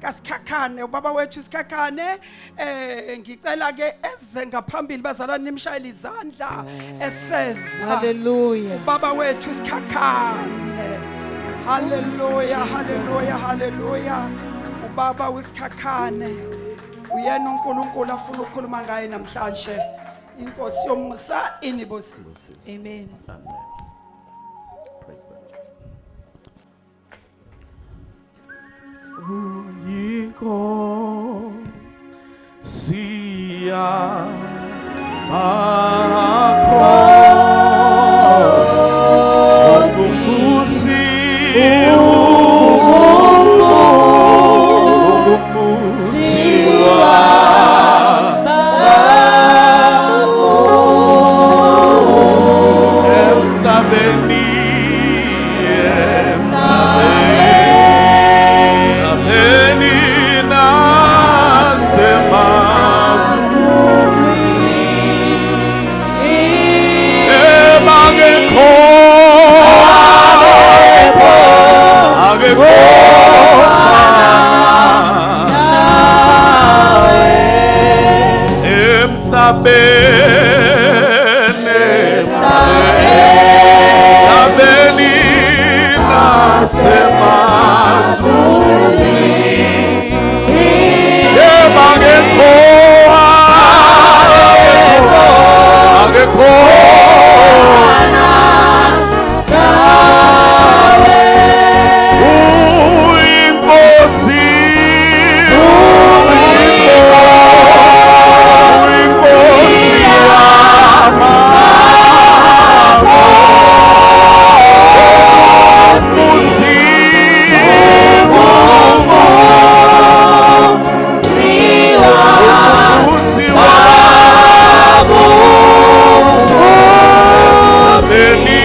kaSikhakhane, ubaba wethu Sikhakhane. Ngicela ke eze ngaphambili bazalwane, nimshayele izandla eseza. Hallelujah. Ubaba wethu Sikhakhane. Hallelujah, hallelujah, hallelujah. Ubaba uSikhakhane uyena uNkulunkulu afuna ukukhuluma ngaye namhlanje. Inkosi yomusa inibusise. Amen. Amen. Praise the Lord. Uyinkosi yamakhosi, ungumusi emhlabeni, emhlabeni nasemazulwini. Ebangekho, akekho emhlabeni, emhlabeni nasemazulwini. Ebangekho, akekho, uyinkosi, uyinkosi yamakhosi, umusi wabo emhlabeni,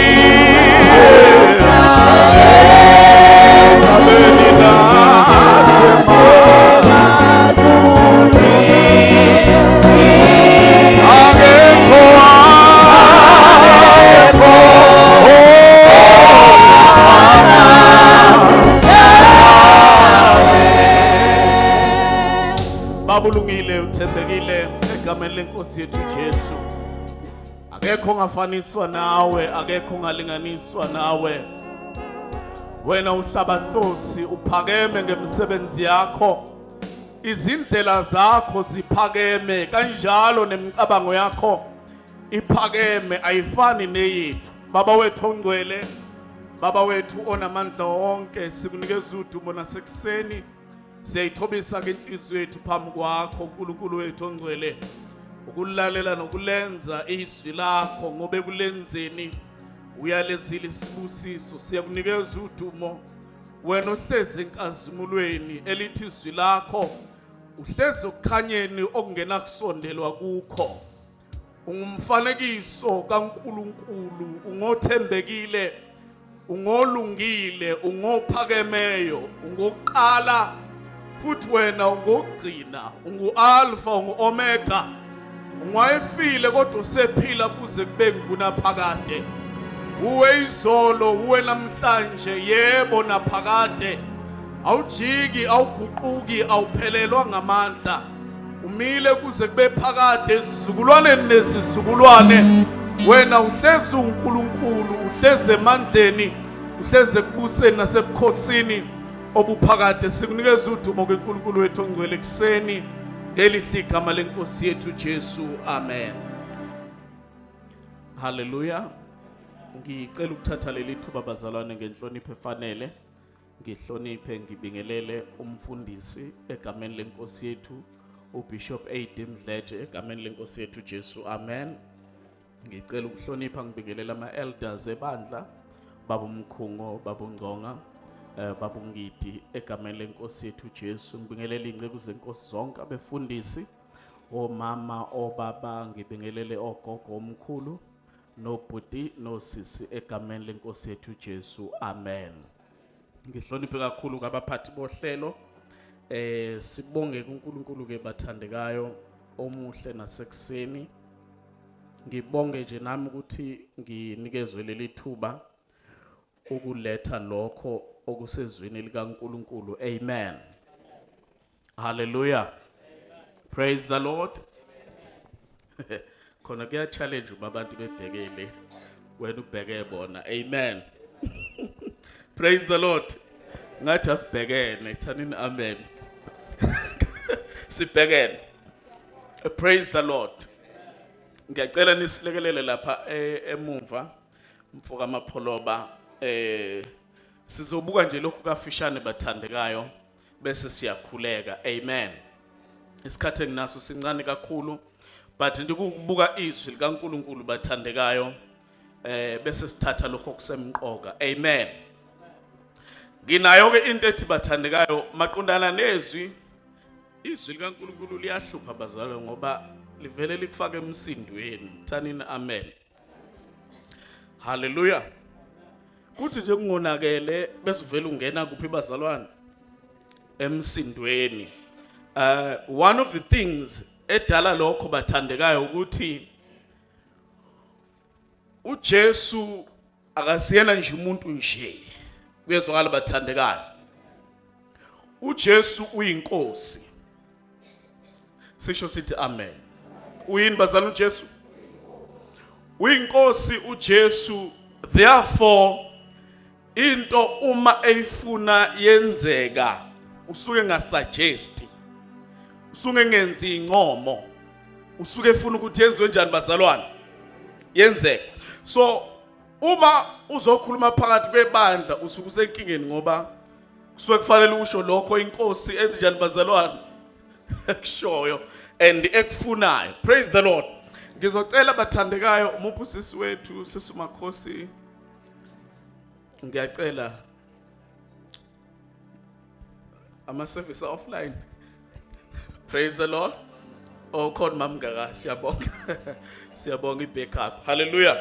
emhlabeni nasemazulwini. Akekho, akekho. Baba ulungile, uthembekile, egameni lenkosi yethu Jesu. Akekho ongafaniswa nawe, akekho ongalinganiswa nawe. Wena uhlabahlosi, uphakeme ngemisebenzi yakho. Izindlela zakho ziphakeme kanjalo nemicabango yakho iphakeme, ayifani neyethu. Baba wethu ongcwele, Baba wethu onamandla wonke, sikunikeza udumo nasekuseni. Siyayithobisa ke inhliziyo yethu phambi kwakho, uNkulunkulu wethu ongcwele, ukulalela nokulenza izwi lakho, ngoba ekulenzeni uyalezile isibusiso. Siyakunikeza udumo wena ohlezi enkazimulweni, elithi izwi lakho uhlezi okukhanyeni okungenakusondelwa kukho. Ungumfanekiso kaNkulunkulu, ungothembekile, ungolungile, ungophakemeyo, ungokuqala futhi wena ungokugcina, ungu-Alfa, ungu-Omega, ungwayefile kodwa usephila kuze kube ngunaphakade. Uwe izolo, uwe namhlanje, yebo naphakade. Awujiki, awuguquki, awuphelelwa ngamandla. Umile kuze kube phakade esizukulwaneni nesizukulwane. Wena uhlezi uNkulunkulu, uhlezi emandleni, uhlezi ekubuseni nasebukhosini obuphakade. Sikunikeza udumo kuNkulunkulu wethu ongcwele ekuseni ngelihle igama lenkosi yethu Jesu. Amen. Haleluya. Ngicela ukuthatha leli thuba bazalwane ngenhlonipho efanele. Ngihloniphe ngibingelele umfundisi egameni lenkosi yethu uBishop AD Mdletshe egameni lenkosi yethu Jesu. Amen. Ngicela ukuhlonipha ngibingelele ama elders ebandla, baba uMkhungo, baba uNgconga, baba uNgidi egameni lenkosi yethu Jesu. Ngibingelele inceku zenkosi zonke, abefundisi, omama, obaba, ngibingelele ogogo, omkhulu, nobhuti, nosisi egameni lenkosi yethu Jesu. Amen. Ngihloniphe kakhulu kabaphathi bohlelo. Sibonge kuNkulunkulu ke bathandekayo omuhle nasekuseni. Ngibonge nje nami ukuthi nginikezwe leli thuba ukuletha lokho okusezwini likaNkulunkulu. Amen. Hallelujah. Praise the Lord. Khona kuya challenge uma abantu bebhekele wena ubheke bona. Amen. Praise the Lord. Ngathi asibhekene, thanini amen. Sibhekene. Praise the Lord. Ngiyacela nisilekelele lapha emuva mfoka Mapholoba, sizobuka nje lokhu kafishane bathandekayo bese siyakhuleka. Amen. Isikhathi enginaso sincane kakhulu, but ndikubuka izwi likaNkuluNkulu bathandekayo, bese sithatha lokho kusemqoka. Amen. Nginayo ke into ethi bathandekayo maqondana nezwi, izwi likaNkuluNkulu liyahlupha bazalwane ngoba livele likufake emsindweni. Thanini amen. Hallelujah. Kuthi nje kungonakele bese uvela ungena kuphi bazalwane? Emsindweni. One of the things edala lokho bathandekayo ukuthi uJesu akasiyena nje umuntu nje. Kuyezwakala bathandekayo. uJesu uyinkosi. Sisho sithi amen. Uyini bazalwane uJesu? Uyinkosi uJesu, therefore into uma eyifuna yenzeka usuke ngasuggest, usuke ngenzi inqomo, usuke efuna ukuthi yenziwe njani bazalwane, yenzeke. So uma uzokhuluma phakathi kwebandla usuke usenkingeni ngoba kusuke kufanele usho lokho inkosi enze njani bazalwane ekushoyo and ekufunayo. Praise the Lord. Ngizocela bathandekayo, umuphi usisi wethu, sisi Makhosi, ngiyacela ama service offline. Praise the Lord. Oh, khona mamngaka, siyabonga, siyabonga i-backup. Hallelujah.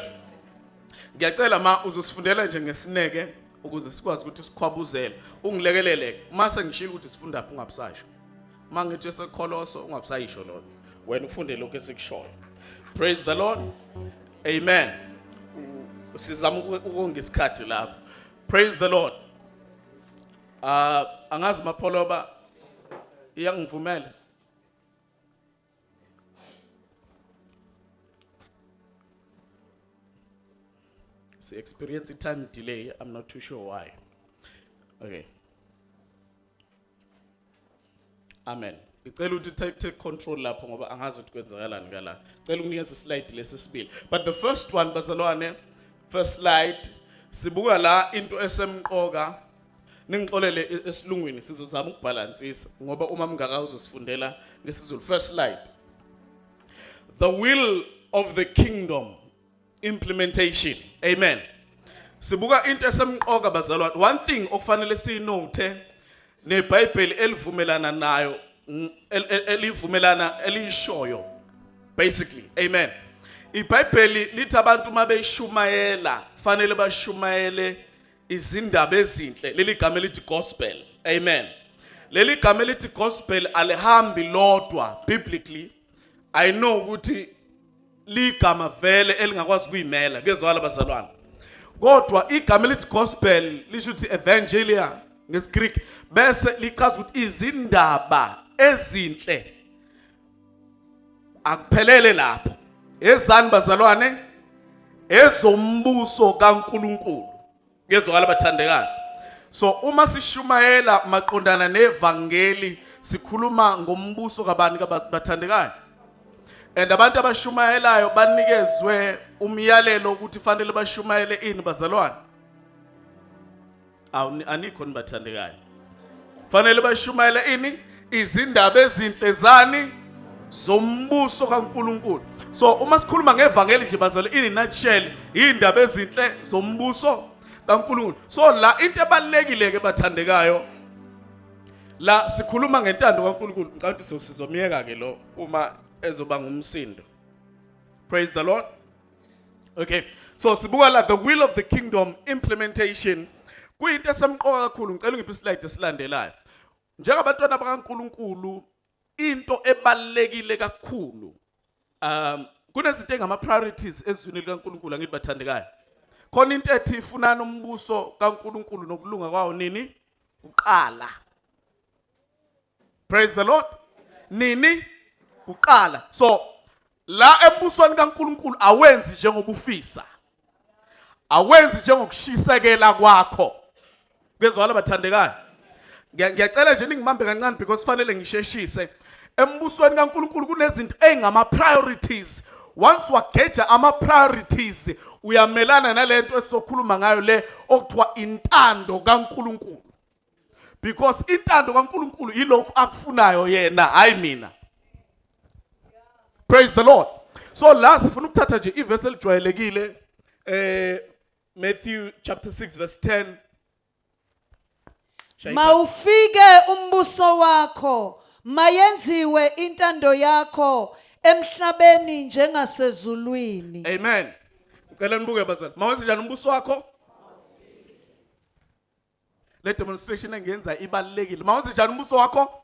Ngiyacela ma uzosifundela nje ngesineke ukuze sikwazi ukuthi sikhwabuzele, ungilekelele mase ngishilo ukuthi sifunda phi, ungabusasho mangithi esekholoso, ungabusayisho lotho, wena ufunde lokho esikushoyo. Praise the Lord. Amen. Sizama ukonga isikhathi lapho. Praise the Lord. Angazi Mapholoba iyangivumela. Si experience time delay, I'm not too sure why. Okay. Amen. Ngicela ukuthi take control lapho ngoba angazi ukuthi kwenzakalani ngala. Cela unginikeze slide lesi sibili. But the first one bazalwane, first slide, sibuka la into esemqoka. Ningixolele esilungwini sizozama ukubhalansisa ngoba uma mngaka uzosifundela ngesiZulu. First slide. The will of the kingdom implementation. Amen. Sibuka into esemqoka bazalwane. One thing okufanele siyinote neBhayibheli elivumelana nayo, elivumelana elishoyo basically. Amen. IBhayibheli lithi abantu uma beyishumayela fanele bashumayele izindaba ezinhle, leli gama elithi gospel. Amen. Leli gama elithi gospel alihambi lodwa biblically. I know ukuthi ligama vele elingakwazi kuyimela, kuyezwakala bazalwane, kodwa igama elithi gospel lisho ukuthi evangelia ngesiGreek, bese lichaza ukuthi izindaba ezinhle. Akuphelele lapho, ezani bazalwane? Ezombuso kaNkuluNkulu. Kuyezwakala bathandekayo. So uma sishumayela maqondana nevangeli sikhuluma ngombuso kabani bathandekayo? And abantu abashumayelayo banikezwe umyalelo ukuthi fanele bashumayele ini bazalwane? Awu, anikho nibathandekayo. Fanele bashumayele ini? Izindaba ezinhle zani? Zombuso kaNkuluNkulu. So uma sikhuluma ngevangeli nje bazalwane, in a nutshell, indaba ezinhle zombuso kaNkuluNkulu. So la into ebalekile ke bathandekayo, la sikhuluma ngentando kaNkuluNkulu. Ngicabanga ukuthi sizomyeka ke lo uma ezoba ngumsindo. Praise the Lord. Okay, so sibuka la the will of the kingdom implementation, kuyinto esemqoka kakhulu. Ngicela ungiphe islide esilandelayo. Njengabantwana bakaNkuluNkulu, into ebalekile kakhulu, kunezinto engama priorities ezwini likaNkuluNkulu, angithi bathandekayo? Khona into ethi funani umbuso kaNkuluNkulu nokulunga kwawo nini? Uqala. Praise the Lord. Nini? Kuqala. So la embusweni kaNkuluNkulu awenzi njengoba ufisa. Awenzi njengokushisekela kwakho. Kuyezwakala, bathandekayo? Ngiyacela nje ningibambe kancane because fanele ngisheshise. Embusweni kaNkuluNkulu kunezinto ezingama priorities. Once wageja ama priorities, uyamelana nalento esizokhuluma ngayo le okuthiwa intando kaNkuluNkulu. Because intando kaNkuluNkulu ilokhu akufunayo yena, hayi mina. Praise the Lord. So la sifuna ukuthatha nje ivesi elijwayelekile, Matthew chapter 6 verse 10. Shayipha. Mawufike umbuso wakho, mayenziwe intando yakho emhlabeni njengasezulwini. Amen. Ngicela nibuke, bazali. Mawenze njani umbuso wakho? Le demonstration engiyenza ibalulekile. Mawenze njani umbuso wakho?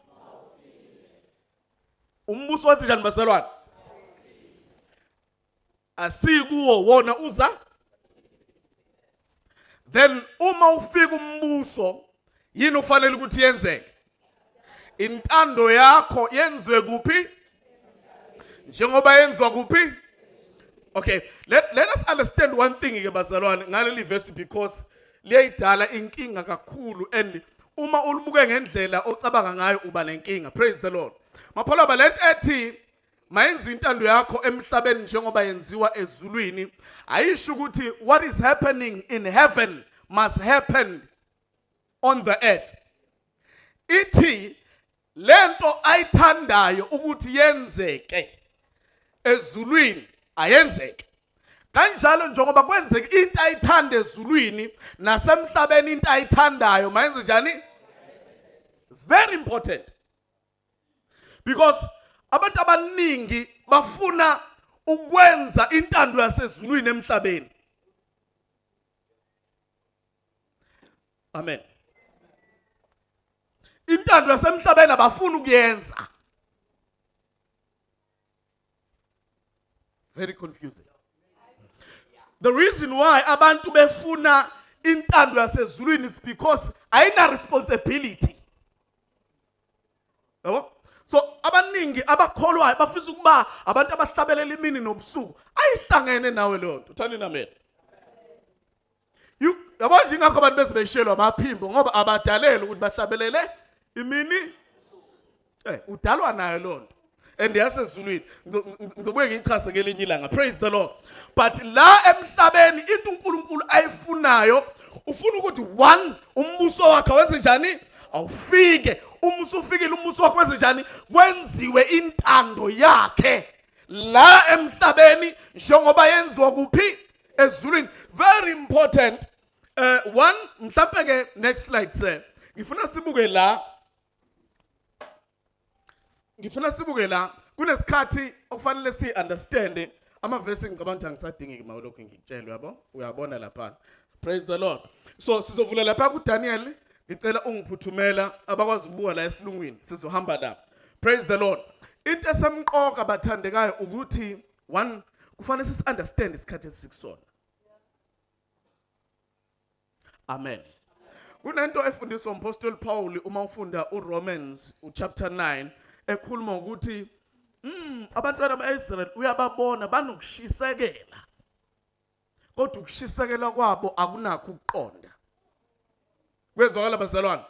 Umbuso wenze njani, bazalwane? Asikuwo wona uza. Then uma ufika umbuso, yini ufanele ukuthi yenzeke? Intando yakho yenziwe kuphi? Njengoba yenziwa kuphi? Okay, let us understand one thing ke, bazalwane, ngaleli verse, because liyayidala inkinga kakhulu and uma ulibuke ngendlela ocabanga ngayo uba nenkinga. Praise the Lord. Mapholaba, lento ethi mayenziwe intando yakho emhlabeni njengoba yenziwa ezulwini ayisho ukuthi what is happening in heaven must happen on the earth. Ithi lento ayithandayo ukuthi yenzeke ezulwini ayenzeke kanjalo njengoba kwenzeka into ayithanda ezulwini nasemhlabeni. Into ayithandayo mayenze njani? Very important, because abantu abaningi bafuna ukwenza intando yasezulwini emhlabeni. Amen. Intando yasemhlabeni abafuni ukuyenza. Very confusing. The reason why abantu befuna intando yasezulwini, it's because ayina responsibility, yabo. So abaningi abakholwayo bafisa ukuba abantu abahlabelela imini nobusuku. Ayihlangene nawe leyo nto. Uthani nami? You yabo nje, ingakho abantu beze beshelwa amaphimbo, ngoba abadalele ukuthi bahlabelele imini. Udalwa nayo leyo nto and yasezulwini. Ngizobuye ngiyichaze ngelinye ilanga. Praise the Lord. But la emhlabeni, into uNkulunkulu ayifunayo, ufuna ukuthi one, umbuso wakhe wenze njani? Awufike. Uma usufikile umbuso wakhe, wenze njani? Kwenziwe intando yakhe la emhlabeni njengoba yenziwa kuphi? Ezulwini. Very important. One, mhlambe ke next slide, sir. Ngifuna sibuke la kunesikhathi okufanele si understand amavesi. Ngicabanga ukuthi angisadingeki mawulokhu ngikutshela, uyabo, uyabona lapha. Praise the Lord. So sizovula lapha kuDaniel. Ngicela ungiphuthumela abakwazi ukubuka la esilungwini, sizohamba lapha. Praise the Lord. Into esemqoka, bathandekayo, ukuthi one, kufanele sisi understand isikhathi esikusona. Amen. Kunento efundiswa umpostoli Paul uma ufunda uRomans uchapter 9, ekhuluma ukuthi abantwana baIsrael uyababona banokushisekela, kodwa ukushisekela kwabo akunakho ukuqonda. Kwezwakala, bazalwane?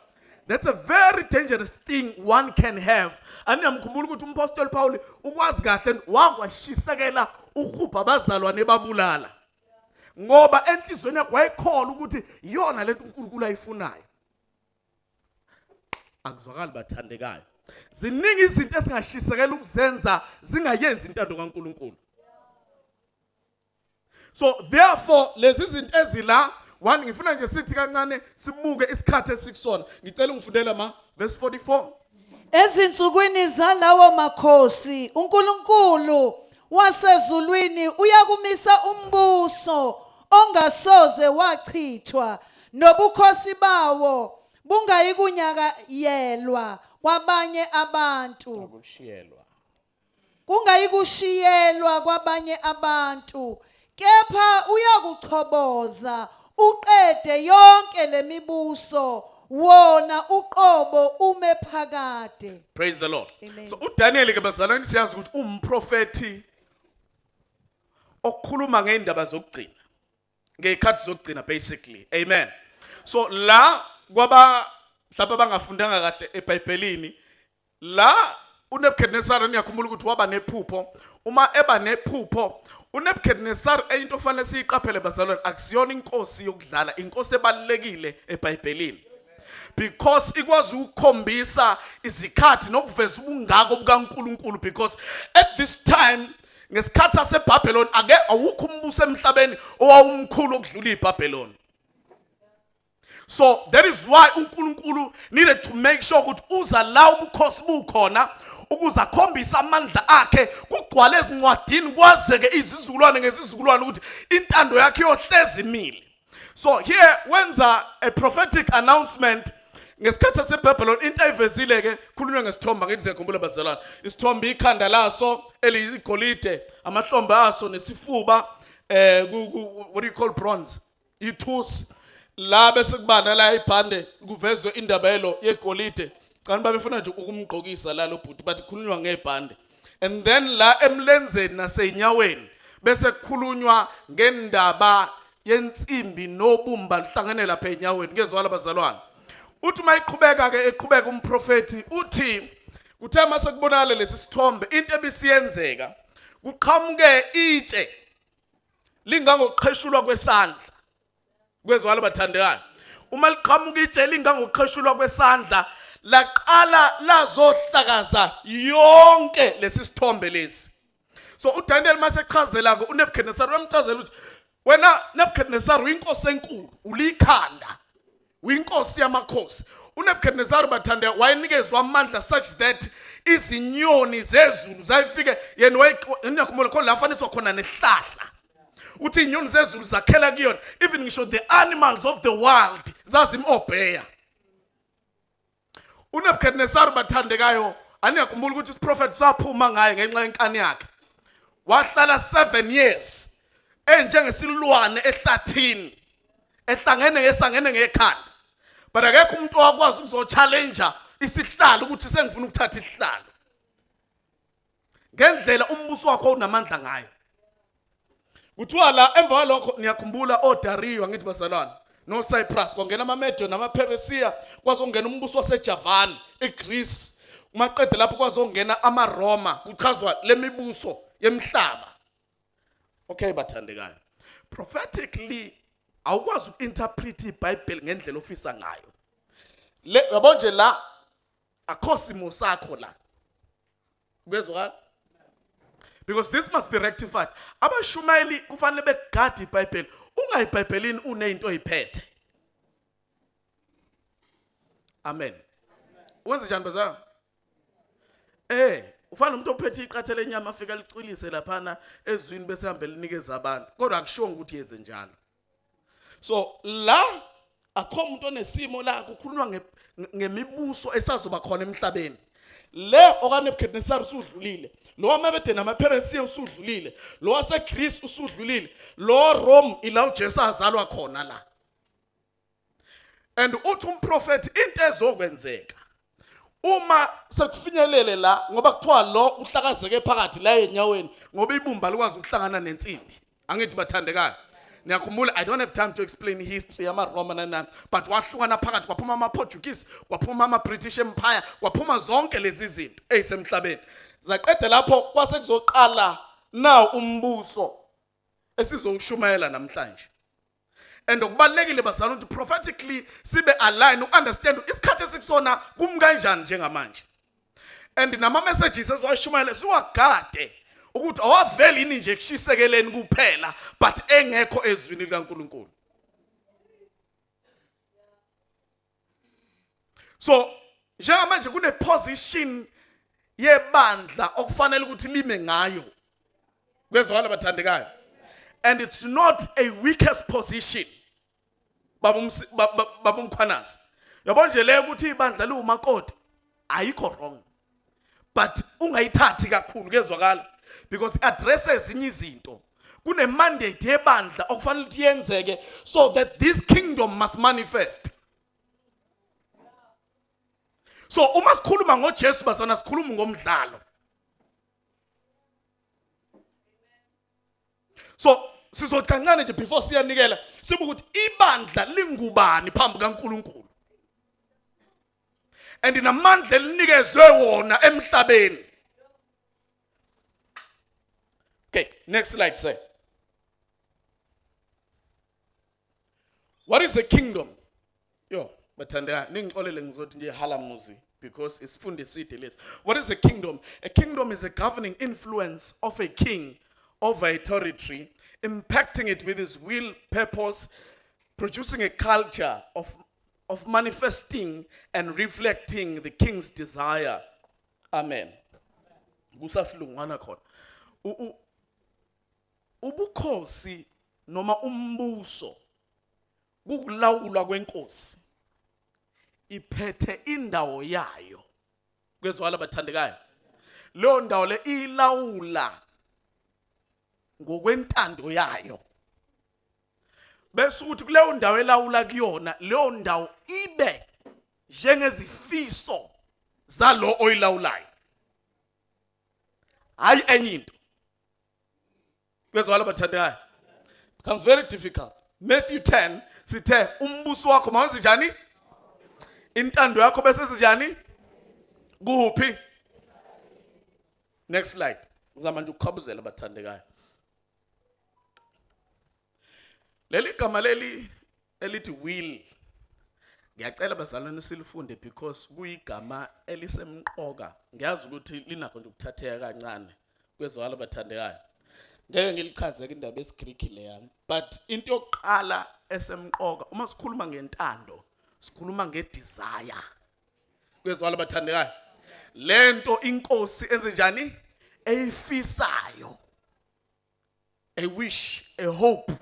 That's a very dangerous thing one can have. Aniyamkhumbula ukuthi umpostoli Paul ukwazi kahle wakwashisekela ukuhubha abazalwane babulala, ngoba enhliziyweni yakhe wayekholwa ukuthi iyona lento uNkulunkulu ayifunayo. Akuzwakali, bathandekayo? Ziningi izinto esingashisekela ukuzenza zingayenzi intando kaNkulunkulu. So therefore lezi zinto ezila, one, ngifuna nje sithi kancane sibuke isikhathi esikusona. Ngicela ungifundele ma verse 44. Ezinsukwini zalawo makhosi uNkulunkulu wasezulwini uyakumisa umbuso ongasoze wachithwa, nobukhosi bawo bungayikunyakayelwa kwabanye abantu. Akushiyelwa. Kungayikushiyelwa kwabanye abantu, kepha uyakuchoboza uqede yonke lemibuso. Wona uqobo ume phakade. Praise the Lord. Amen. So uDaniel ke bazalwane siyazi ukuthi umprofeti okhuluma ngeindaba zokugcina. Ngezikhathi zokugcina basically. Amen. So la kwaba mhlawumbe abangafundanga kahle eBhayibhelini, la uNebuchadnezzar, niyakhumbula ukuthi waba nephupho. Uma eba nephupho uNebuchadnezzar, into ofanele siyiqaphele bazalwane, akusiyona inkosi yokudlala, inkosi ebalulekile eBhayibhelini because ikwazi ukukhombisa izikhathi nokuveza ubungako bukaNkuluNkulu, because at this time, ngesikhathi saseBabylon, ake awukho umbuso emhlabeni owawumkhulu okudlula iBabylon. So that is why uNkulunkulu needed to make sure ukuthi uza la ubukhosi bukhona ukuze akhombise amandla akhe, kugcwale ezincwadini, kwazeke izizukulwane ngezizukulwane ukuthi intando yakhe iyohlezi imile. So here wenza a prophetic announcement ngesikhathi saseBabylon. Into ayivezile ke, khulunywa ngesithombe. Ngithi siyakhumbula bazalwane, isithombe, ikhanda laso eliyigolide, amahlombe aso nesifuba, what do you call, bronze, ithusi la, bese kuba nala ibhande, kuvezwe indaba yelo yegolide. Kanti babefuna nje ukumgqokisa la lo bhuti, but khulunywa ngebhande. And then la emlenzeni naseyinyaweni bese kukhulunywa ngendaba yensimbi nobumba lihlangene lapha enyaweni. Kezwala bazalwane, uthi mayiqhubeka ke, eqhubeka umprofeti, uthi kuthe mase kubonakala lesi sithombe, into ebisiyenzeka, kuqhamuke itshe lingangokuqheshulwa kwesandla. Kwezwala bathandekayo, uma liqhamuka itshe lingangokuqheshulwa kwesandla, laqala lazohlakaza yonke lesi sithombe lesi. So uDaniel masechazela ke uNebuchadnezzar, uyamchazela ukuthi wena Nebuchadnezzar uyinkosi enkulu, ulikhanda, uyinkosi yamakhosi. UNebuchadnezzar bathanda wayenikezwa amandla such that izinyoni zezulu zayifike yena. Niyakhumbula khona la faniswa khona nehlahla, uthi inyoni zezulu zakhela kuyona, even ngisho the animals of the wild zazim-obeya uNebuchadnezzar. Bathandekayo, aniyakhumbula ukuthi isiprofethi saphuma ngaye ngenxa yenkani yakhe, wahlala 7 years enjengesilwane ehlathini, ehlangene ngesangene ngekhanda, but akekho umuntu owakwazi ukuzo-challenge isihlalo ukuthi sengifuna ukuthatha isihlalo ngendlela umbuso wakho unamandla ngayo. Kuthiwa la emva kwalokho, niyakhumbula oDario, angithi bazalwane, no Cyprus, kwangena amaMedo namaPheresiya, kwazongena umbuso waseJavan, eGreece, maqede lapho kwazongena amaRoma. Kuchazwa lemibuso yemhlaba. Okay bathandekayo, prophetically awukwazi uku-interpret iBhayibheli ngendlela ofisa ngayo. Le yabo nje la akho simo sakho la, kuyezwakala, because this must be rectified. Abashumayeli kufanele begade iBhayibheli. Ungayibhayibhelini uneyinto oyiphethe. Amen. Wenze njani bazalwane? Ufana nomuntu ophethe iqatha lenyama, afika licwilise laphana ezwini, bese hambe linikeza abantu, kodwa akusho ukuthi yenze njalo. So la akho umuntu onesimo la, kukhulunywa ngemibuso esazoba khona emhlabeni. Le okaNebuchadnezzar usudlulile, lo wamaMede namaPheresiya usudlulile, lo waseGreece usudlulile, lo Rome ila uJesu azalwa khona la. And uthi umprofeti into ezokwenzeka uma sekufinyelele la, ngoba kuthiwa lo uhlakazeke phakathi la enyaweni, ngoba ibumba likwazi ukuhlangana nensimbi, angithi bathandekayo? Niyakhumbula, I don't have time to explain history yamaRoma nanani, but wahlukana phakathi, kwaphuma ama-Portuguese, kwaphuma ama-British Empire, kwaphuma zonke lezi zinto ey'semhlabeni. Zaqeda lapho, kwase kuzoqala now umbuso esizowushumayela namhlanje. And okubalulekile bazalwane ukuthi prophetically sibe align, uku-understand isikhathi esikusona kumi kanjani njengamanje, and nama-messages esiwashumayela siwagade ukuthi awaveli yini nje kushisekeleni kuphela but engekho ezwini likaNkulunkulu. So njengamanje kune position yebandla okufanele ukuthi lime ngayo. Kwezwakala bathandekayo, and it's not a weakest position. Baba uMkhwanazi, yabo nje le ukuthi ibandla liwumakoti ayikho wrong, but ungayithathi kakhulu. Kezwakala, because address ezinye izinto. Kune mandate yebandla okufanele ukuthi yenzeke so that this kingdom must manifest. So uma sikhuluma ngoJesu basona sikhuluma ngomdlalo. So sizothi kancane nje before siyanikela sibuke ukuthi ibandla lingubani phambi kaNkuluNkulu. And namandla elinikezwe wona emhlabeni. Okay, next slide sir. What is a kingdom? Yo, bathandeka ningixolele ngizothi nje halamuzi because isifundo eside lesi. What is a kingdom? A kingdom is a governing influence of a king over a territory, impacting it with his will, purpose, producing a culture of manifesting and reflecting the king's desire. Amen. Kusasilungwana khona. Ubukhosi noma umbuso kukulawulwa kwenkosi iphethe indawo yayo. Kwezwala bathandekayo. Leyo ndawo le ilawula ngokwentando yayo. Bese ukuthi kuleyo ndawo elawula kuyona leyo ndawo ibe njengezifiso zalo oyilawulayo. Hayi enye into. Kwezwala bathandekayo. Becomes very difficult. Matthew 10 sithe umbuso wakho mawenze njani? Intando yakho bese sinjani? Kuphi? Next slide. Ngizama nje ukukhabuzela bathandekayo. Leli gama leli elithi will ngiyacela bazalwane silifunde because kuyigama elisemqoka. Ngiyazi ukuthi linakho nje ukuthatheka kancane kwezwakala bathandekayo. Ngeke ngilichaze ke indaba yesiGreek leyana, but into yokuqala esemqoka uma sikhuluma ngentando sikhuluma ngedesire. Kwezwakala bathandekayo. Lento inkosi enze njani? Eyifisayo. A wish, a hope.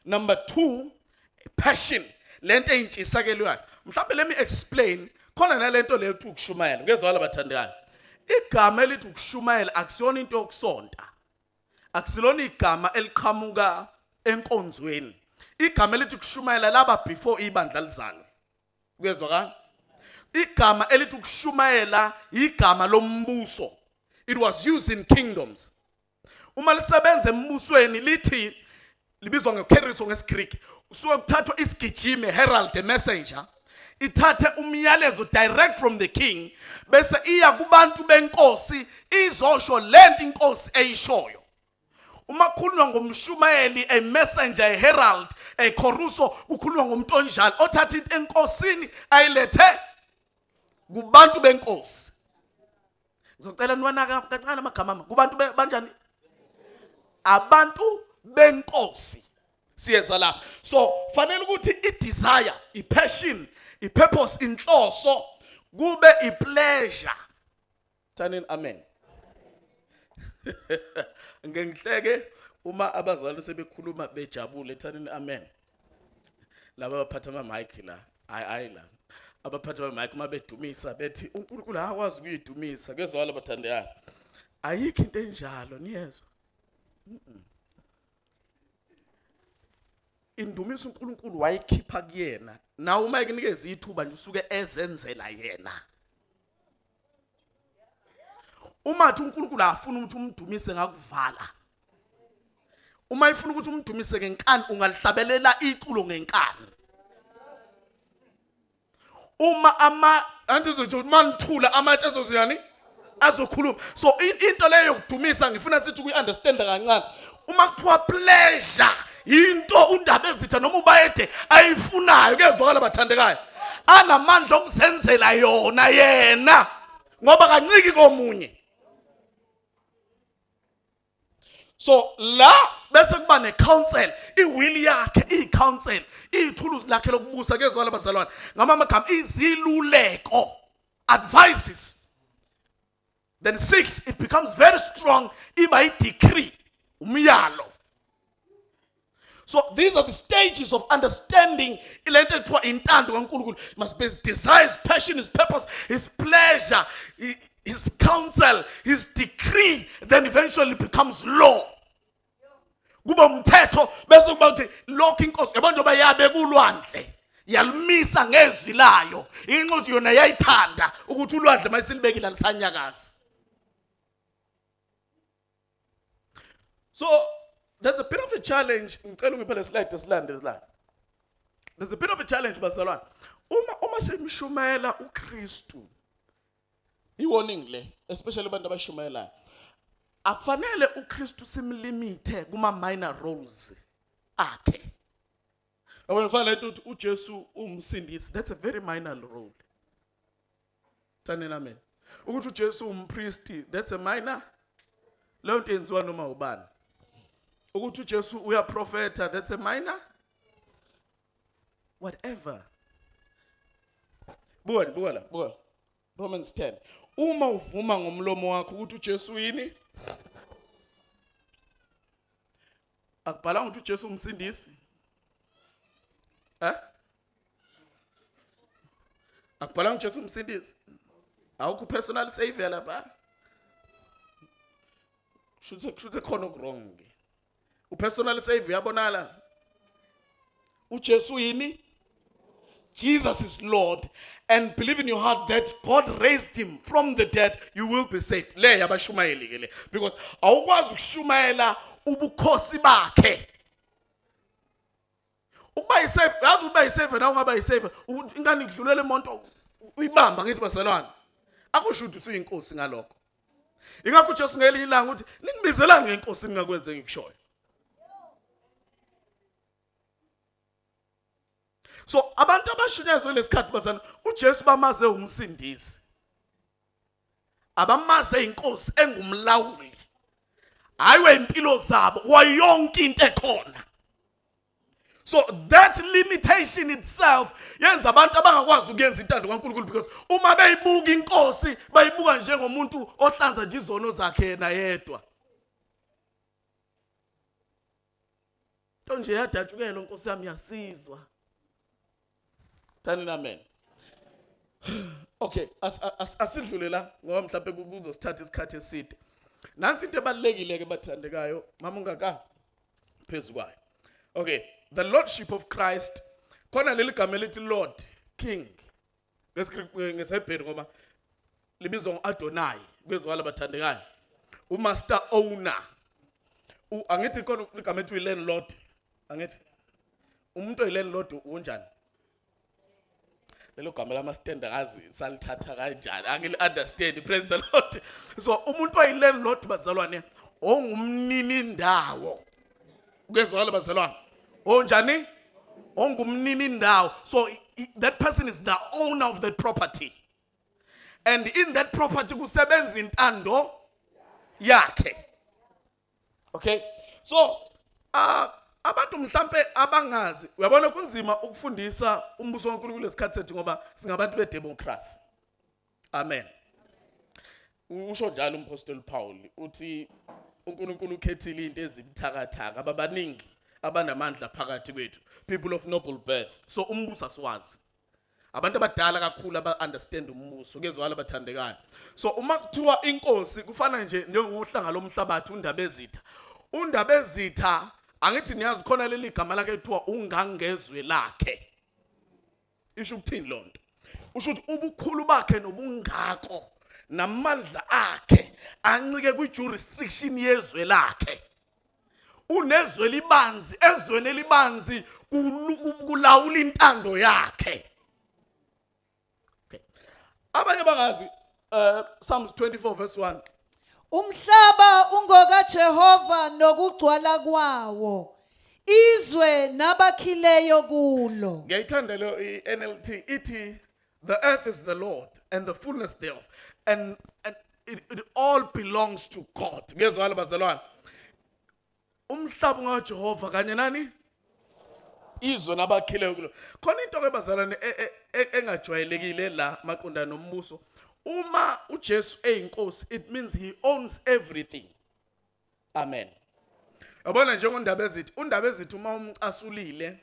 Number 2, passion. Lento eyintshisakelo yakhe. Mhlawumbe let me explain khona nalento leyo uthi ukushumayela. Ngezwakala bathandekayo. Igama elithi ukushumayela akusiyona into yokusonta. Akusilona igama eliqhamuka enkonzweni. Igama elithi ukushumayela laba before ibandla lizalwe. Kuyezwakala? Igama elithi ukushumayela igama lombuso. It was used in kingdoms. Uma lisebenza embusweni lithi libizwa ngeKeriso ngesiGreek. Usuke kuthathwa isigijimi herald the messenger ithathe umyalezo direct from the king bese iya kubantu benkosi izosho lento inkosi eyishoyo. Uma kukhulunywa ngomshumayeli, a messenger, a herald, a choruso, kukhulunywa ngomuntu onjalo othatha into enkosini ayilethe kubantu benkosi. Ngizocela niwanaka kancane amagama ami. Kubantu banjani? Abantu benkosi. Siyeza la. So fanele ukuthi i-desire, i-passion, i-purpose, inhloso kube i-pleasure. Thanini amen. Ngeke ngihleke uma abazali sebekhuluma bejabule, thanini amen. Laba abaphatha ama mic la, hayi hayi la. Abaphatha ama mic mabedumisa bethi uNkulunkulu akwazi ukuyidumisa, kezwala bathandekayo. Ayikho into enjalo, niyezwa? Indumiso uNkulunkulu wayikhipha kuyena. Nawe uma ekunikeza ithuba nje usuke ezenzela yena. Uma athi uNkulunkulu afuna ukuthi umdumise ngakuvala. Uma ifuna ukuthi umdumise ngenkani ungalihlabelela iculo ngenkani. Uma ama anti uzothi manithula amatshe azothini? Azokhuluma. So into leyo yokudumisa ngifuna sithi ukuyi-understand kancane. Uma kuthiwa pleasure into undaba ezitha noma ubayede ayifunayo kuyezwakala bathandekayo. Anamandla okuzenzela yona yena ngoba kanciki komunye. So la bese kuba necouncil, iwill yakhe iyicouncil, iyithuluzi lakhe lokubusa kezwala bazalwane. Ngama amagama iziluleko, advices. Then 6, it becomes very strong, iba i decree, umyalo. So these are the stages of understanding lento ekuthiwa intando kaNkulunkulu. It must be his desire, his passion, his purpose, his pleasure, his counsel, his decree, then eventually becomes law. Kuba umthetho bese kuba ukuthi lokho inkosi yabo njengoba yabe kulwandle. Yalimisa ngezwi layo. Inxa ukuthi yona yayithanda ukuthi ulwandle mayisilibekile alisanyakazi. So there's a bit of a challenge. Ngicela ungiphe le slide esilandelayo. There's a bit of a challenge bazalwane. Uma simshumayela uKristu. I-warning le, especially abantu abashumayelayo. Akufanele uKristu simlimithe kuma minor roles akhe. Yabona fanele ukuthi uJesu umsindisi. That's a very minor role. Thanini amen. Ukuthi uJesu umpristi, that's a minor. Leyo nto yenziwa noma ubani. Ukuthi uJesu uyaprofeta, that's a minor. Whatever. Buka, buka la, buka. Romans 10. Uma uvuma ngomlomo wakho ukuthi uJesu yini? Akubhalanga ukuthi uJesu umsindisi. Eh? Akubhalanga uJesu umsindisi. Awukho personal savior lapha. Shuthe khona okurong ke. Upersonal savior uyabonala. uJesu yini? Jesus is Lord and believe in your heart that God raised him from the dead, you will be saved. Le yabashumayeli ke le because awukwazi ukushumayela ubukhosi bakhe. Ukuba yisafe, yazi ukuba yisafe nawe ungaba yisafe, ingane idlulele imoto uyibamba ngithi bazalwane. Akusho ukuthi usuyinkosi ngalokho. Ingakho uJesu ngelinye ilanga uthi ningibizelani ngenkosi ningakwenze ngikushoyo. So abantu abashunyezwe lesikhathi bazana uJesu bamaze umsindisi. Abamaze inkosi engumlawuli. Hayi wempilo zabo kwayonke into ekhona. So that limitation itself yenza abantu abangakwazi ukuyenza intando kaNkulunkulu because uma beyibuka inkosi bayibuka njengomuntu ohlanza nje izono zakhe yena yedwa. Into nje yadatshukelwa Nkosi yami yasizwa. Thani amen. Okay, asidlule la ngoba mhlawumbe kuzosithatha isikhathi eside. Nansi into ebalekile ke bathandekayo, mama ungaka phezu kwayo. Okay, the lordship of Christ khona leli gama elithi Lord, King. NgesiHebheru ngoba libizwa ngo-Adonai kwezwakala bathandekayo. Umaster owner. Angithi khona igama ethi uyi-landlord. Angithi umuntu oyi-landlord unjani? Lelo gama lama-stand angazi salithatha kanjani, angili-understand, praise the Lord. So umuntu oyi-landlord bazalwane ongumnini ndawo. Kuyezwakala bazalwane? Onjani? Ongumnini ndawo. So that person is the owner of that property. And in that property kusebenza intando yakhe. Okay? So abantu mhlambe abangazi, uyabona kunzima ukufundisa umbuso kaNkulunkulu lesikhathi sethu ngoba singabantu bedemocracy. Amen. Usho njalo umpostoli Paul uthi uNkulunkulu ukhethile into ezibuthakathaka ababaningi abanamandla phakathi kwethu, people of noble birth. So umbuso asiwazi. Abantu abadala kakhulu aba understand umbuso kezwala bathandekayo. So uma kuthiwa inkosi kufana nje njengohlanga lomhlabathi uNdabezitha. uNdabezitha angithi niyazi khona leli gama lakhe kuthiwa ungangezwe lakhe. Isho ukuthini lonto? Usho ukuthi ubukhulu bakhe nobungako namandla akhe ancike kwi-jurisdiction yezwe lakhe. Unezwe libanzi, ezweni elibanzi kulawula intando yakhe. Okay. Abanye bangazi Psalms 24 verse 1. Umhlaba ungokaJehova nokugcwala kwawo, izwe nabakhileyo kulo. Ngiyayithanda leyo i-NLT ithi the earth is the Lord and the fullness thereof and it all belongs to God. Ngiyezwakala bazalwane. Umhlaba ungaJehova kanye nani? Izwe nabakhileyo kulo. Khona into ke bazalwane engajwayelekile la maqondana nombuso. Uma uJesu eyinkosi it means he owns everything. Amen. Yabona njengondaba ezithi, undaba ezithi uma umcasulile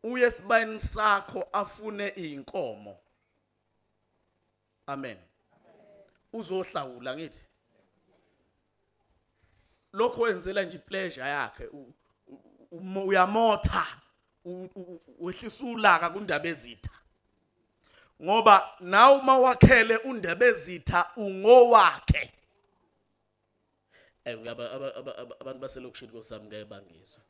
uye esibayeni sakho afune inkomo. Amen. Uzohlawula ngithi. Lokho wenzela nje pleasure yakhe, uyamotha. Wehlisa ulaka kuNdabezitha, ngoba nawe uma wakhele uNdabezitha ungowakhe. Abantu baselokishini kosami ngeke bangizwe.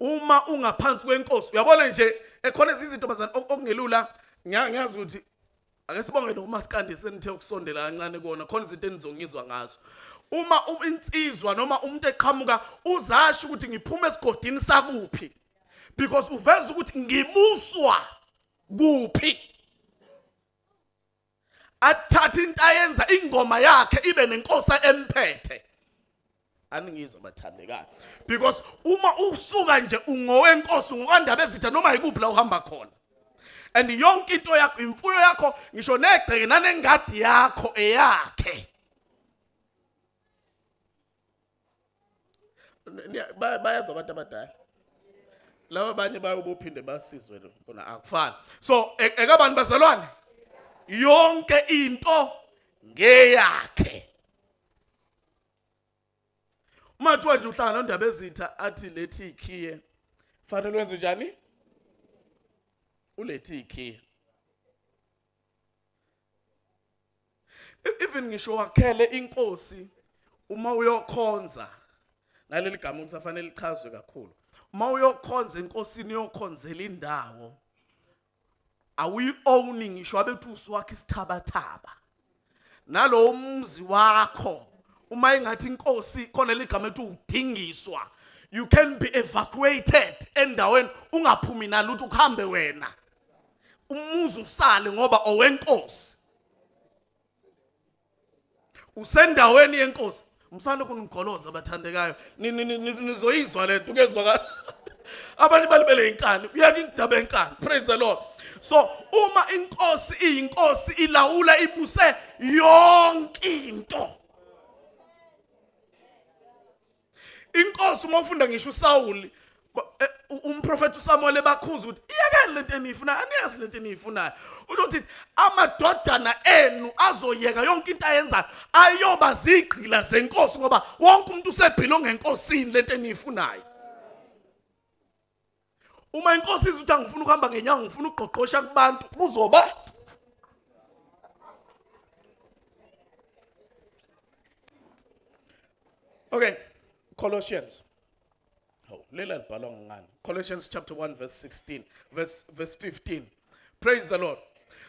Uma ungaphansi kwenkosi, uyabona nje ekhona izinto bazana okungelula. Ngiyazi ukuthi ake sibonge nomaskandi senithe ukusondela kancane kona, khona izinto enizongizwa ngazo. Uma insizwa noma umuntu eqhamuka uzasho ukuthi ngiphuma esigodini sakuphi, because uveza ukuthi ngibuswa kuphi, athathe into ayenza ingoma yakhe ibe nenkosi emphethe. Aningizwa bathandekayo? Because uma usuka nje ungowenkosi, ungokaNdabezitha noma yikuphi la uhamba khona, and yonke into yakho, imfuyo yakho, ngisho negceke nanengadi yakho eyakhe. Bayazwa abantu abadala laba, abanye bayobophinde basizwe kona, akufani. So ekabani bazalwane? Yonke into ngeyakhe. Uma kuthiwa nje uhlangana noNdabezitha athi lethi ikhiye, fanele wenze njani? Ulethe ikhiye. Even ngisho wakhele inkosi, uma uyokhonza, naleli gama kusafanele lichazwe kakhulu, uma uyokhonza enkosini, uyokhonzela indawo, awuyi-owni. Ngisho abethi usuwakha isithabathaba nalowo mzi wakho, uma ingathi inkosi khona ligama ethi udingiswa, you can be evacuated endaweni ungaphumi nalutho, ukuhambe wena, umuzi usale, ngoba owenkosi, usendaweni yenkosi. Msalokhu nigoloza bathandekayo, nizoyizwa lento kuyezwakala. Abanye balibele inkani, uyeke indaba enkani. Praise the Lord. So uma inkosi iyinkosi, ilawula, ibuse yonke into. Inkosi, uma ufunda ngisho uSawuli, umprofeti uSamuel ebakhuza ukuthi iyekeni lento eniyifunayo, aniyazi lento eniyifunayo, ukuthi amadodana enu azoyeka yonke into ayenzayo, ayoba zigqila zenkosi, ngoba wonke umuntu usebelonga enkosini. Lento eniyifunayo, uma inkosi ithi angifuna ukuhamba ngenyawo, ngifuna ukugqogqosha kubantu, kuzoba okay. Colossians. Oh, lela libhalwa ngani? Colossians chapter 1 verse 16, verse 15. Praise the Lord.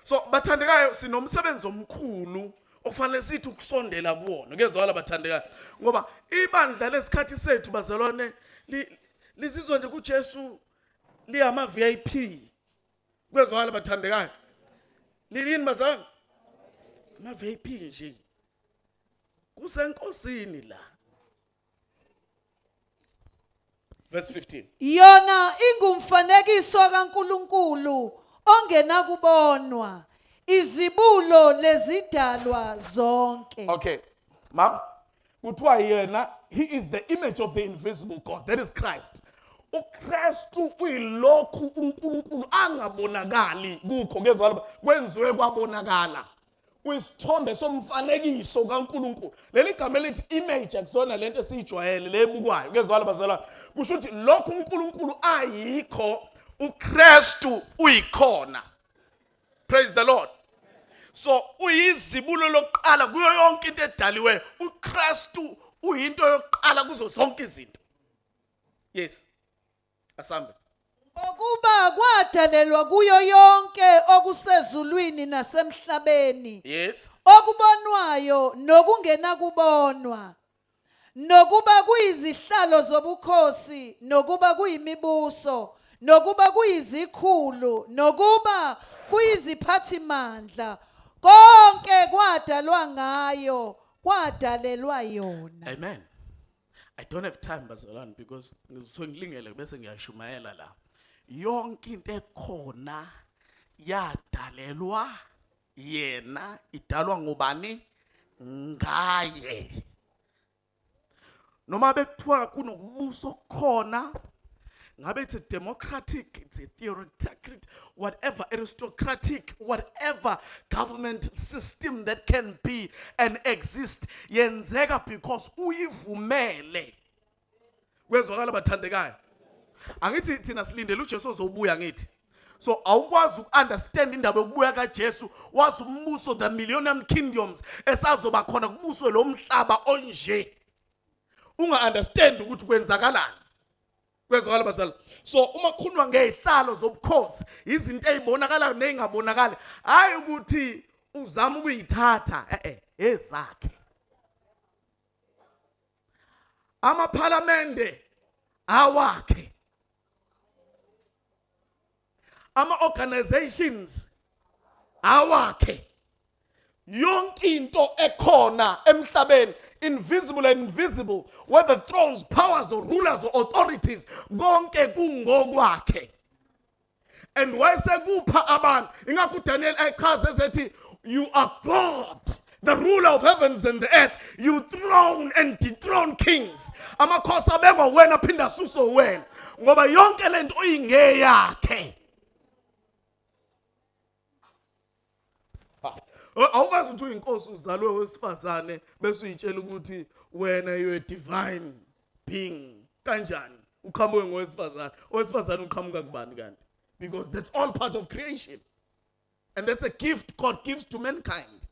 So bathandekayo, sinomsebenzi omkhulu okufanele sithi ukusondela kuwona. Kuyezwakala bathandekayo? Ngoba ibandla lesikhathi sethu bazalwane lizizwa nje kuJesu liyama VIP. Kuyezwakala bathandekayo? Lilini bazalwane? Ama VIP nje. Kusenkosini la. Verse 15. Yona ingumfanekiso kaNkulunkulu ongenakubonwa, izibulo lezidalwa zonke. Okay. Mam, kuthiwa yena he is the image of the invisible God. That is Christ. UKristu uyilokhu uNkulunkulu angabonakali kukho, kezwala, kwenziwe kwabonakala. Uyisithombe somfanekiso kaNkulunkulu. Leli gama elithi image akusona lento esiyijwayele lebukwayo, kezwala bazalwane? Kusho ukuthi lokhu uNkulunkulu ayikho, uKristu uyikhona. Praise the Lord. So uyizibulo lokuqala kuyo yonke into edaliweyo. UKristu uyinto yokuqala kuzo zonke izinto. Yes, asambe. Ngokuba kwadalelwa kuyo yonke okusezulwini nasemhlabeni, okubonwayo nokungenakubonwa, nokuba kuyizihlalo zobukhosi, nokuba kuyimibuso, nokuba kuyizikhulu, nokuba kuyiziphathimandla, konke kwadalwa ngayo, kwadalelwa yona. Amen. I don't have time bazalwane, because ngizosuke ngilingele bese ngiyashumayela la. Yonke into ekhona yadalelwa yena, idalwa ngubani? Ngaye. Noma bekuthiwa kunokubusa okukhona, ngabe it's a democratic, it's a theocratic, whatever, aristocratic, whatever government system that can be and exist, yenzeka because uyivumele. Kwezwakala bathandekayo? Angithi thina silindele uJesu ozobuya ngithi. So awukwazi uku-understand indaba yokubuya kaJesu wazi umbuso the millennium kingdoms esazoba khona kubuswe lo mhlaba onje. Unga-understand ukuthi kwenzakalani. Kwezwakala bazali. So uma kukhulunywa ngezihlalo zobukhosi, izinto ezibonakalayo nezingabonakali, hayi ukuthi uzama ukuyithatha, eh eh, ezakhe. Amaphalamende awakhe. Ama organizations awakhe. Yonke into ekhona emhlabeni invisible and invisible whether thrones powers or rulers or authorities konke kungokwakhe and wayesekupha abantu ingakho uDaniel echaza ezethi you are God the ruler of heavens and the earth you throne and dethrone kings amakhosi abekwa wena phinda asuswe wena ngoba yonke lento oyingeyakhe Awukwazi ukuthi uyinkosi uzalwe wesifazane bese uyitshela ukuthi wena you a divine being. Kanjani? Uqhamuke ngowesifazane. Owesifazane uqhamuka kubani kanti? Because that's all part of creation. And that's a gift God gives to mankind.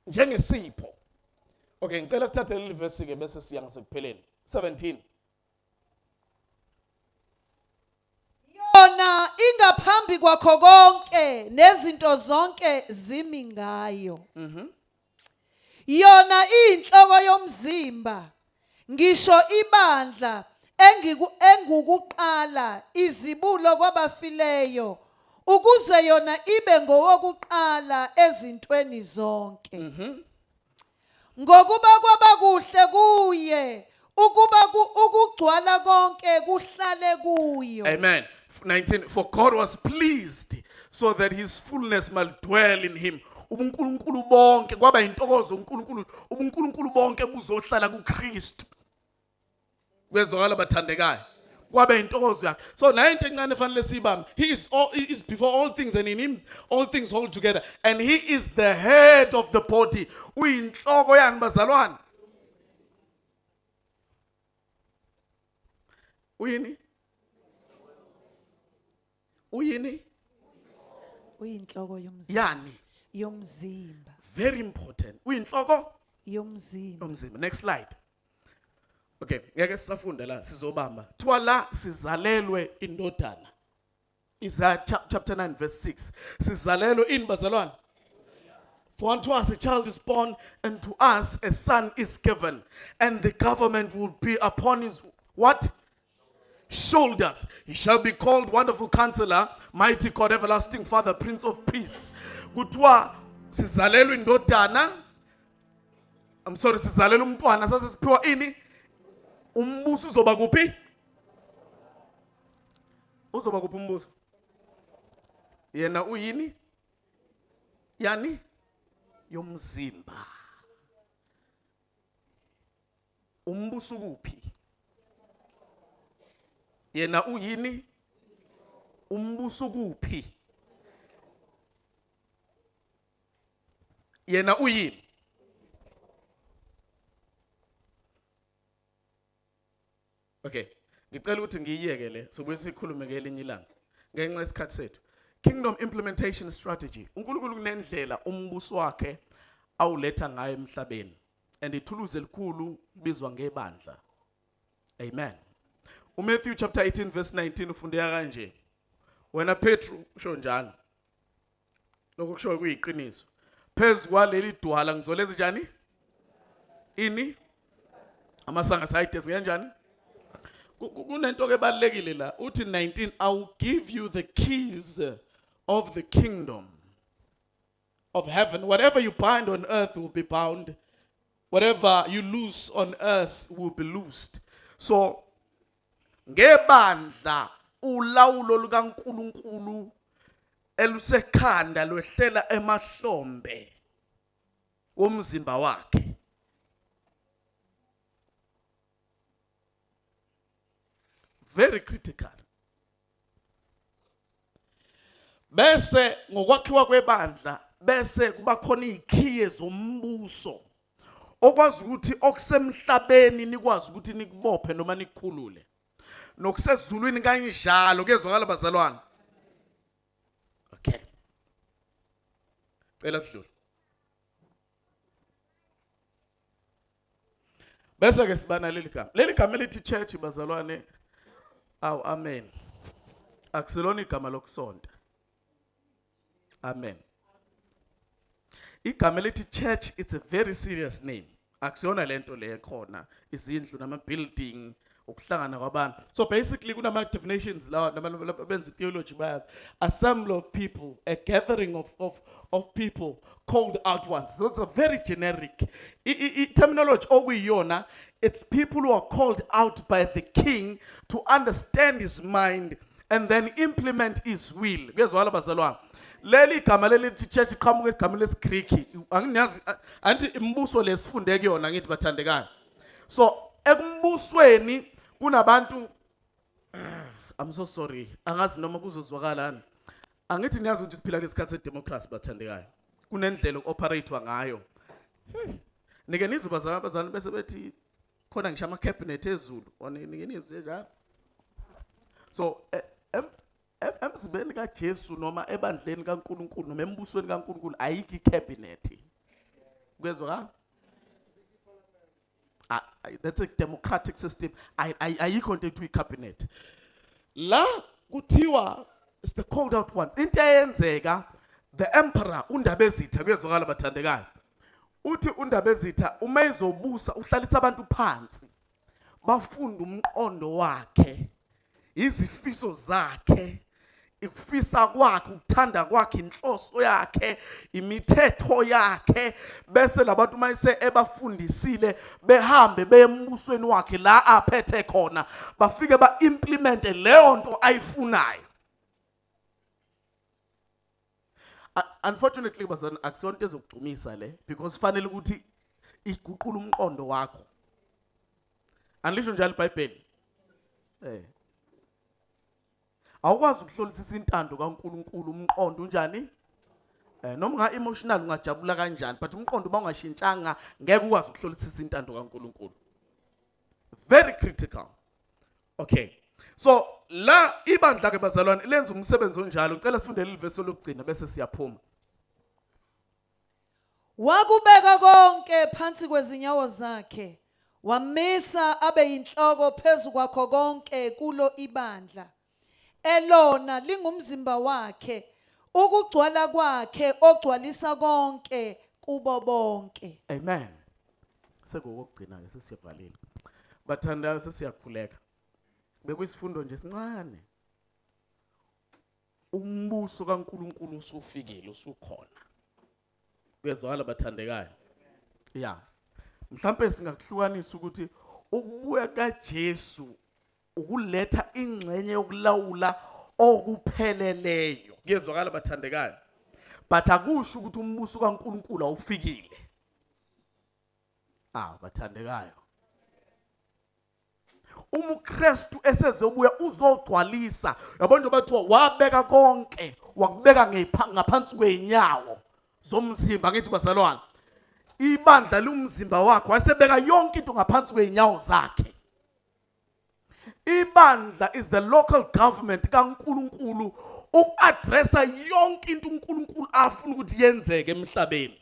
Njengesipho. Okay, ngicela sithathe leli verse ke bese siya ngasekupheleni. 17. Yona ingaphambi kwakho konke nezinto zonke zimi ngayo. Yona iyinhloko yomzimba ngisho ibandla engiku engukuqala izibulo kwabafileyo ukuze yona ibe ngowokuqala ezintweni zonke. Ngokuba kwaba kuhle kuye ukuba ukugcwala konke kuhlale kuyo. Amen. 19 For God was pleased so that his fullness might dwell in him. UbuNkulunkulu bonke kwaba intokozo uNkulunkulu ubuNkulunkulu bonke buzohlala kuKristu. Kwezwakala bathandekayo. Kwabe intokozo yakhe. So nayo into encane efanele siyibambe. He is before all things and in him all things hold together and he is the head of the body. Uyinhloko yani bazalwane? Uyini? Uyini? Uyinhloko yomzimba. Yani. Yomzimba. Very important. Uyinhloko yomzimba. Yomzimba. Next slide. Okay, ngeke sisafunda la sizobamba. Thiwa la sizalelwe indodana. Isaiah chapter 9 verse 6. Sizalelwe ini bazalwane? For unto us a child is born, and to us a son is given, and the government will be upon his what? Shoulders. He shall be called Wonderful Counselor, Mighty God, Everlasting Father, Prince of Peace. Kuthiwa sizalelwe indodana. I'm sorry, sizalelwe umntwana sase siphiwa ini? Umbuso uzoba kuphi? Uzoba kuphi umbuso? Yena uyini? Yani? Yomzimba. Umbuso kuphi? Yena uyini? Umbuso kuphi? Yena uyini? Okay, ngicela ukuthi ngiyiyeke le sobuye sikhulume ngelinye ilanga ngenxa yesikhathi sethu. Kingdom implementation strategy. uNkulunkulu kunendlela umbuso wakhe awuletha ngayo emhlabeni. And ithuluzi elikhulu libizwa ngebandla. Amen. UMatthew chapter 18 verse 19 ufundeka kanje. Wena Petru usho njalo. Lokho kushoyo kuyiqiniso. Phezu kwaleli dwala ngizolenza njani? Ini? Amasanga sayidesi kanjani? Kunento ke ebalekile la. Uthi 19 I will give you the keys of the kingdom of heaven. Whatever you bind on earth will be bound. Whatever you loose on earth will be loosed. So ngebandla ulawulo lukaNkuluNkulu elusekhanda lwehlela emahlombe womzimba wakhe. Very critical. Bese ngokwakhiwa kwebandla bese kuba khona izikhiye zombuso okwazi ukuthi okusemhlabeni nikwazi ukuthi nikubophe noma nikukhulule. Nokusezulwini kanjalo kuyezwakala bazalwane. Okay. Cela sidlule. Bese ke sibana leli gama. Leli gama elithi church bazalwane. Aw amen. Akusilona igama lokusonta. Amen. Igama elithi church, it's a very serious name. Akusiyona lento le ekhona izindlu nama building ukuhlangana kwabantu. So basically kunama definitions lawa nabantu benza theology bayazi. Assembly of people, a gathering of people called out ones. Those are very generic. I terminology okuyiyona, it's people who are called out by the king to understand his mind and then implement his will. Kuyezwakala bazalwane. Leli gama leli lithi church iqhamuka egameni lesiGreek. Anginazi anti imibuso lesifunde kuyona ngithi bathandekayo. So ekumbusweni kunabantu, I'm so sorry. Angazi noma kuzozwakala. Angithi niyazi ukuthi siphila lesikhathi sedemocracy bathandekayo. Kunendlela oku-operatewa ngayo. Nike nizwe bazalwane abazalwane bese bethi khona ngisho ama cabinet ezulu. Nike nizwe njalo. So emzimbeni kaJesu noma ebandleni kaNkuluNkulu noma embusweni kaNkuluNkulu ayikho icabinet. Kuyezwa ka? That's a democratic system. Ayikho into ethiwa icabinet. La kuthiwa it's the called out ones. Into eyenzeka, the emperor uNdabezitha, kuyezwakala bathandekayo. Uthi uNdabezitha uma ezobusa uhlalisa abantu phansi. Bafunda umqondo wakhe, izifiso zakhe, ikufisa kwakhe, ukuthanda kwakhe, inhloso yakhe, imithetho yakhe, bese labantu mayise ebafundisile behambe beye embusweni wakhe la aphethe khona, bafike ba-implemente leyo nto ayifunayo. Unfortunately bazalwane, akusiyonto ezokugcumisa le because fanele ukuthi iguqule umqondo wakho. Angisho njalo iBhayibheli. Awukwazi ukuhlolisisa intando kaNkuluNkulu umqondo unjani? Noma unga emotional ungajabula kanjani, but umqondo uma ungashintshanga ngeke ukwazi ukuhlolisisa intando kaNkuluNkulu. Very critical. Okay. So la ibandla ke bazalwane lenza umsebenzi onjalo. Ngicela sifunde leli verse lokugcina bese siyaphuma. Wakubeka konke phansi kwezinyawo zakhe, wamisa abe yinhloko phezu kwakho konke kulo ibandla. Elona lingumzimba wakhe, ukugcwala kwakhe ogcwalisa konke kubo bonke. Amen. Sekokugcina ke sesiyavalile. Bathandayo, sesiyakhuleka. Bekuyisifundo nje sincane. Umbuso kaNkuluNkulu usufikile, usukhona. Kuyezwakala bathandekayo. Yeah. Mhlambe singakuhlukanisa ukuthi ukubuya kaJesu ukuletha ingxenye yokulawula okupheleleyo. Kuyezwakala bathandekayo. But akusho ukuthi umbuso kaNkuluNkulu awufikile. Ah, bathandekayo. Uma uKristu esezobuya uzogcwalisa. Yabona nje bathiwa wabeka konke, wakubeka ngaphansi kweenyawo zomzimba, ngithi bazalwane. Ibandla lumzimba wakhe, wayesebeka yonke into ngaphansi kweenyawo zakhe. Ibandla is the local government kaNkuluNkulu uku-addressa yonke into uNkulunkulu afuna ukuthi yenzeke emhlabeni.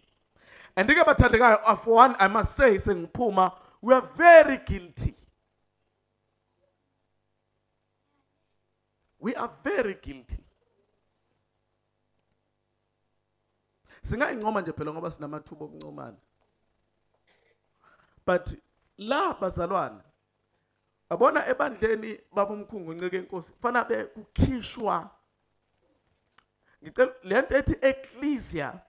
And ke bathandekayo, for one I must say sengiphuma, we are very guilty. We are very guilty. Singayincoma nje phela ngoba sinamathuba okuncomana. But la bazalwane, yabona ebandleni baba umkhungu ncike inkosi kufanele be kukhishwa, ngicela lento ethi ecclesia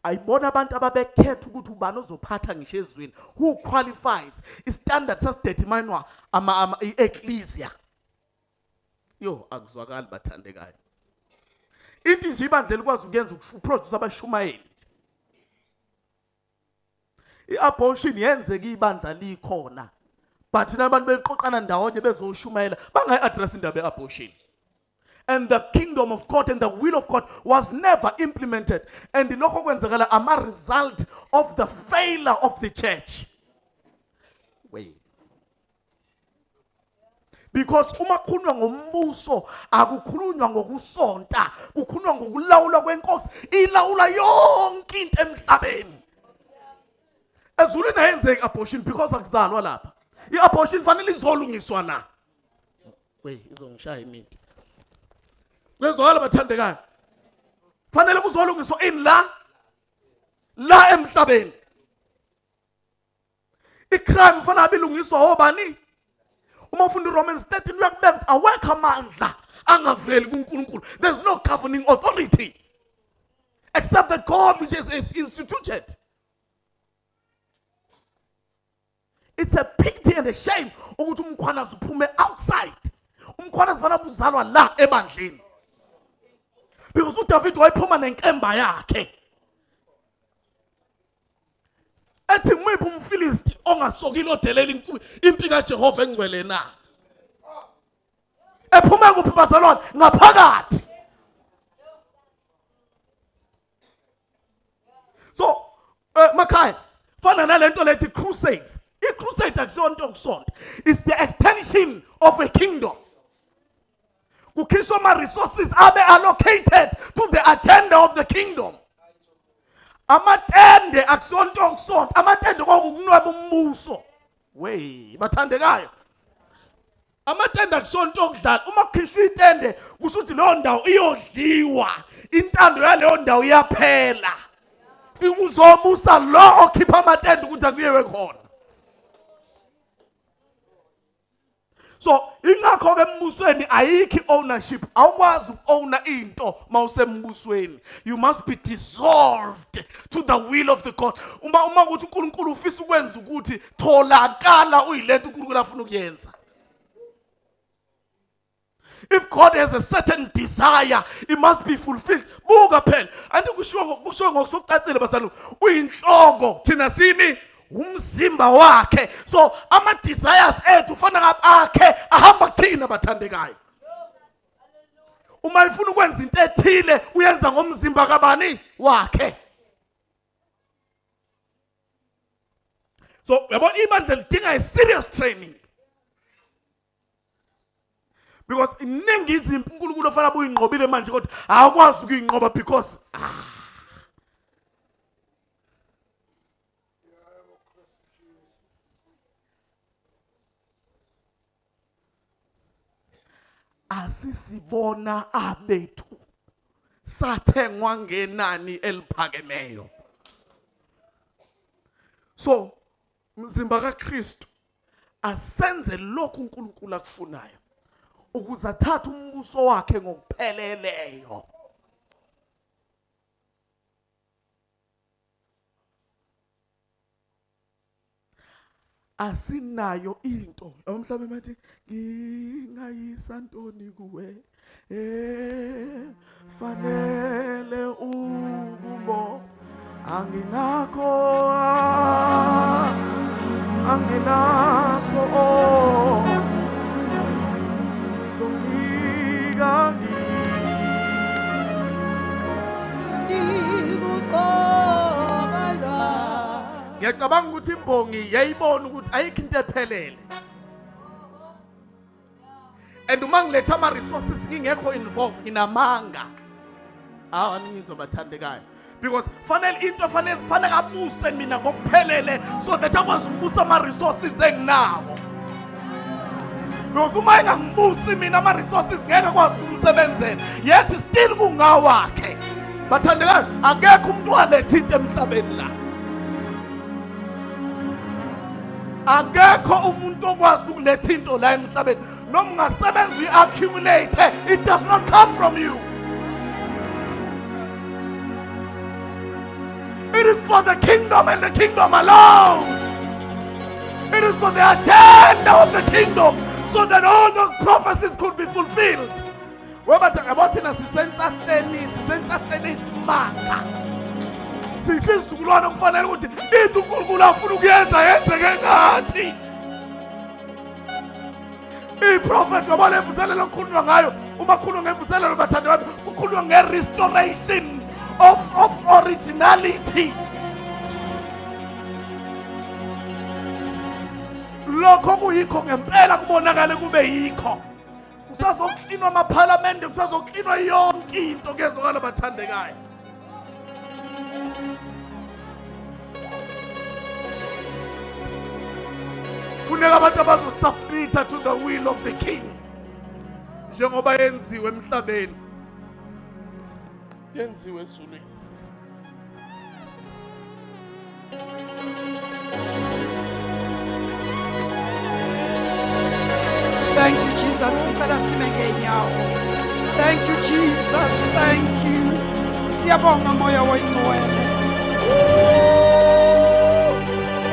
ayibona abantu ababekhetha ukuthi ubani ozophatha ngisho ezweni, who qualifies, istandard sasideterminwa ama i-ecclesia. Yo, akuzwakali bathandekayo. Into nje ibandla likwazi ukuyenza ukuproduce abashumayeli. I-abortion yenzeka ibandla likhona, but nabantu beqoqana ndawonye bezoshumayela bangayi-address indaba ye-abortion. And the kingdom of God and the will of God was never implemented, and lokho kwenzakala ama-result of the failure of the church. Wait. Because uma kukhulunywa ngombuso akukhulunywa ngokusonta, kukhulunywa ngokulawulwa kwenkosi, ilawula yonke into emhlabeni. Ezulwini ayenzeki abortion because akuzalwa lapha. I-abortion fanele izolungiswa la. Wey, izongishaya imithi. Kuyezwakala bathandekayo. Fanele kuzolungiswa ini la? La emhlabeni. I-crime fanele abilungiswa obani? Uma ufunda iRomans 13 uyakubeka ukuthi awekho amandla angaveli kuNkulunkulu. There's no governing authority except that God which is instituted. It's a pity and a shame ukuthi uMkhwanazi uphume outside. UMkhwanazi fanele uzalwa la ebandleni. Because uDavid wayephuma nenkemba yakhe. Ethi ngimiphi umFilisti ongasokile odelela impi kaJehova engcwele na? Ephume kuphi bazalwane? Ngaphakathi. So makhaya fana nalento lethi crusades. I-crusade akusiyonto yokusonta. It's the extension of a kingdom. Kukhishwa ama-resources abe allocated to the agenda of the kingdom. Amatende akusiyonto yokusonta. Amatende kwakukunweba umbuso. Wey, bathandekayo. Amatende akusonto okudlala. Uma kukhishwa itende kusho ukuthi leyo ndawo iyodliwa. Intando yaleyo ndawo iyaphela. Uzobusa lo okhipha amatende ukuthi akuyewe khona. So ingakho ke embusweni ayikho ownership. Awukwazi uku-owna into mawusembusweni. You must be dissolved to the will of the God. Uma ukuthi uNkulunkulu ufisa ukwenza ukuthi tholakala uyilento uNkulunkulu afuna ukuyenza. If God has a certain desire, it must be fulfilled. Buka phela, anti kushiwo ngokucacile bazalwane, uyinhloko thina sini umzimba wakhe. So ama desires ethu ufana akhe ahamba kuthina bathandekayo. Uma ifuna ukwenza into ethile uyenza ngomzimba kabani wakhe. So uyabona ibandla lidinga a serious training. Because iningi izimpi uNkulunkulu ofanele ubuyinqobile manje kodwa awukwazi ukuyinqoba because asisibona abethu sathengwa ngenani eliphakemeyo. So mzimba kaKristu asenze lokhu uNkulunkulu akufunayo ukuze athathe umbuso wakhe ngokupheleleyo. Asinayo into mhlawumbe bathi ngingayisa ntoni kuwe fanele ukubo anginakho anginakho sonika Ngiyacabanga ukuthi imbongi yayibona ukuthi ayikho into ephelele. And uma ngiletha ama resources ngingekho involved nginamanga. Awu aningizwa bathandekayo. Because fanele into fanele abuse mina ngokuphelele so that akwazi ukubusa ama resources enginawo. Because uma engangibusi mina ama resources ngeke akwazi ukumsebenzela. Yet still kungawakhe. Bathandekayo akekho umuntu waletha into emhlabeni la. Akekho umuntu okwazi ukuletha into la emhlabeni. Noma ungasebenza uyi-accumulate, it does not come from you. It is for the kingdom and the kingdom alone. It is for the agenda of the kingdom so that all those prophecies could be fulfilled. Webatha ngabo thina sisenhlahleni, sisenhlahleni isimanga. Sisizukulwane kufanele ukuthi into uNkulunkulu afuna ukuyenza yenzeke ngathi. Iprofet yabo le mvuselelo okukhulunywa ngayo, uma kukhulunywa ngemvuselelo bathandwa bami, kukhulunywa nge-restoration of originality. Lokho kuyikho ngempela kubonakale kube yikho. Kusazoklinwa amaphalamende, kusazoklinwa yonke into kezwakala bathandekayo. Funeka abantu abazosubmita to the will of the king. Njengoba yenziwe emhlabeni, yenziwe ezulwini. Thank you, Jesus. Sicela sime ngeenyawo. Thank you, Jesus. Thank you. Siyabonga Moya oyingcwele.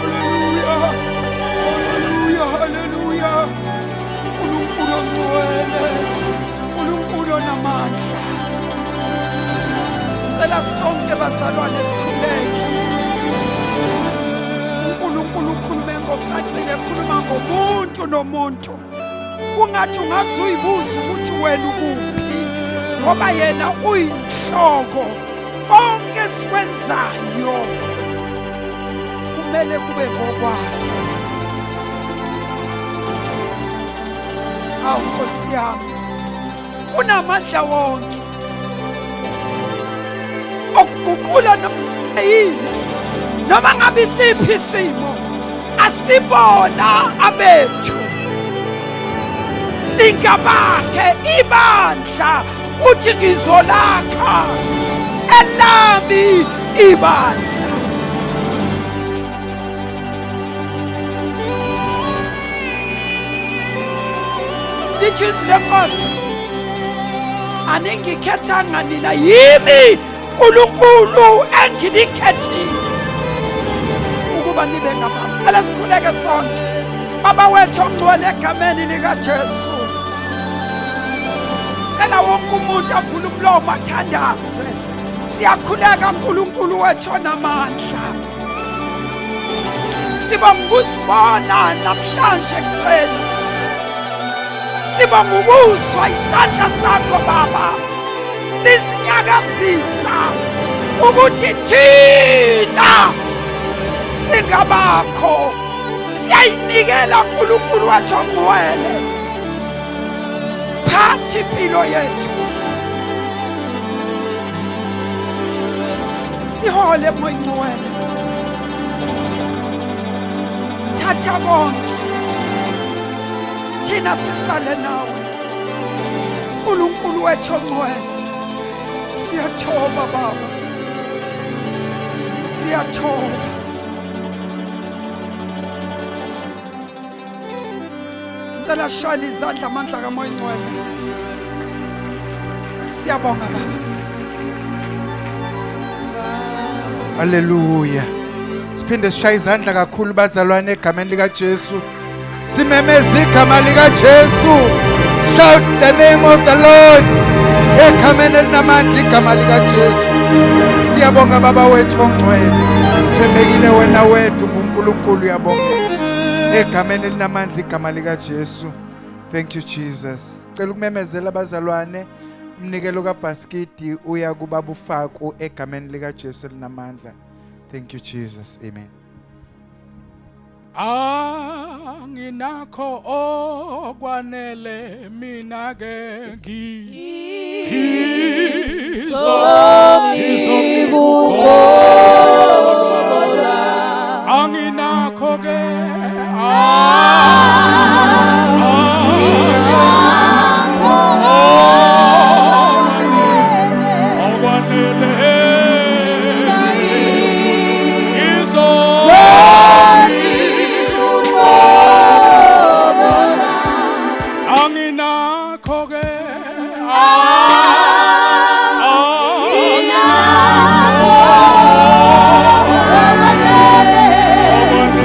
Hallelujah. Hallelujah. Hallelujah. uNkulunkulu ongcwele. uNkulunkulu onamandla. Cela sonke bazalwane sikhuleke. uNkulunkulu ukhulume ngokucacile, ekhuluma ngomuntu nomuntu. Kungathi ungaze uyibuze ukuthi wena ukuphi, ngoba yena uyinhloko. Konke esikwenzayo kumele kube ngokwakhe. Awu Nkosi yami, unamandla wonke okuguqula noma yini, noma ngabe isiphi isimo. Asibona abethu, singabakhe ibandla. Uthi ngizolakha elami ibandla. Lithi izwi lenkosi, aningikhethanga nina, yimi uNkulunkulu enginikhethile ukuba nibe ngabantu. Cela sikhuleke sonke. Baba wethu ongcwele, egameni likaJesu, cela wonke umuntu avule umlomo athandaze. Siyakhuleka uNkulunkulu wethu onamandla, sibonga ukuzibona namhlanje ekuseni, sibonga ukuzwa isandla sakho Baba sisinyakazisa ukuthi thina singabakho. Siyayinikela uNkulunkulu wethu ongcwele, phathi impilo yethu, sihole Moya Ngcwele, thatha konke, thina sisale nawe uNkulunkulu wethu ongcwele. Siyathoba Baba, siyathoba. Ngicela shayela izandla amandla kaMoya Ngcwele. Siyabonga Baba. Haleluya. Siphinde sishaye izandla kakhulu bazalwane egameni lika Jesu. Simemeze igama lika Jesu. Shout the name of the Lord. Egameni elinamandla, igama lika Jesu. Siyabonga Baba wethu ongcwele. Thembekile wena wethu uNkulunkulu, uyabonga. Egameni elinamandla, igama lika Jesu. Thank you, Jesus. Cela ukumemezela abazalwane umnikelo kaBaskidi uya kubaba uFaku egameni lika Jesu elinamandla. Thank you, Jesus. Amen. Anginakho okwanele mina ke ngizokukholwa, anginakho ke.